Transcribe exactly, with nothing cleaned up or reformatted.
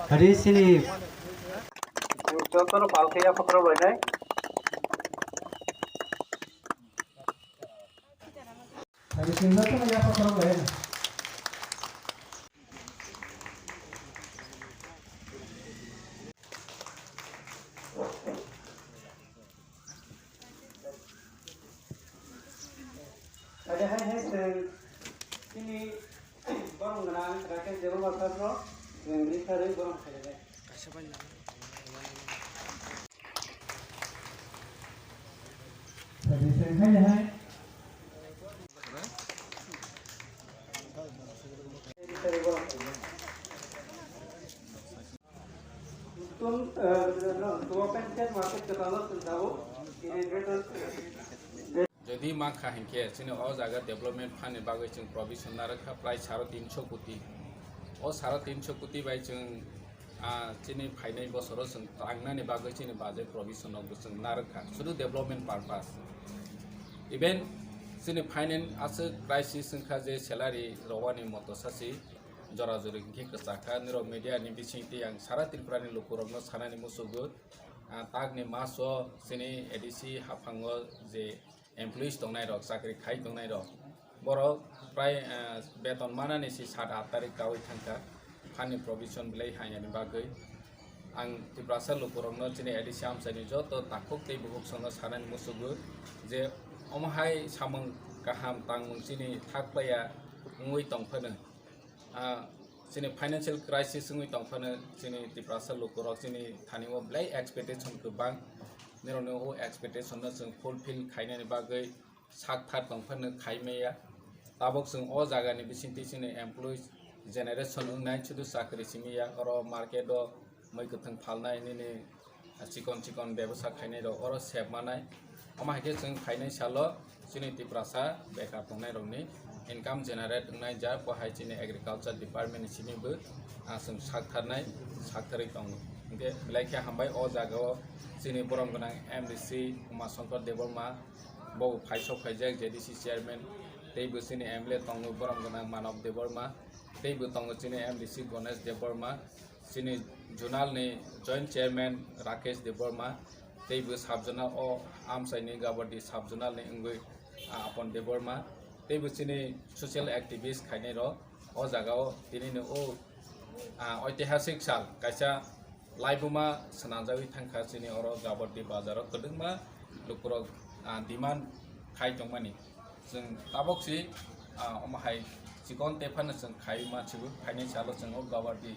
Hari sini. Jotono palke ya photo bai nai. Hari sini jotono ya photo bai nai. Odehe hai chwng chini borok gwnang Rakesh Debbarma sir no chwng ri kharwi borom khairoknai. Odehe chwng hai hai. Ri kharwi borom khairoknai. Nutun, eh, no, Tuapen Ken market kwtal o chwng tabuk, ini better. Jodi ma kha hinkhe chini o jaga development fund ni bagwi chwng provision narwkha prai saro tinsho koti. O saro tinsho koti bai chwng, ah, chini phainai bosoro chwng tangnani bagwi chini budget provision no chwng narwkha sudu development purpose. Even chini finance aswk crisis wngkha je salary rowani moto sasi jora jori hinkhe kwchakha. Nirok media ni bisingtwi ang sara Tripura ni lukurokno sanani musugo, ah, takni maso chini A D C haphango je employees tongnairok, chakri khai tongnairok, borok prai, ah, beton manani si sat at tarik kaui thangkha, fund ni provision belai hainani bagwi. Ang Tiprasa lukurokno chini A D C amchaini joto takhuk tei bukhuk songno sanani musugo je omo hai samung kaham tangmung chini thak paiya wngwi tongphano. Ah, chini financial crisis wngwi tongphano chini Tiprasa lukurok chini thani o belai expectation kwbang. Nirokni o expectation no chwng fulfill khainani bagwi sak thar tongphano khai maya. Tabuk chwng o jagani bisingtwi chini employees generation wngnai, sudu chakri simi ya, oro market o mui kwthwng phalnai nini chikon chikon bebasa khainai rok oro sep manai. Omo hai khe chwng phainai salo chini Tiprasa bekar tongnai rokni income generate wngnai, jar bo hai chini agriculture department ni simi bo, ah, chwng sak tharnai, sak tharwi tongo. Hinkhe belai khe hambai o jaga o chini borom gwnang M D C Uma Shankar Debbarma, bo phai sok phaijak J D C chairman, tei bo chini M L A tongo borom gwnang Manav Debbarma, tei bo tongo chini M D C Ganesh Debbarma, chini zonal ni joint chairman Rakesh Debbarma, tei bo sub zonal o amchai ni Gabardi sub zonal ni wngwi, ah, Apon Debbarma, tei bo chini social activist khainai rok o jaga o tini ni o, ah, oitihasik sal kaisa laibuma swnamjagwi thangkha chini oro Gabardi bazar o kwbangma lukurok, ah, demand khai tongmani. Chwng tabok si, ah, omo hai chikon tephano chwng khai ma chibo, phainai salo chwng o Gabardi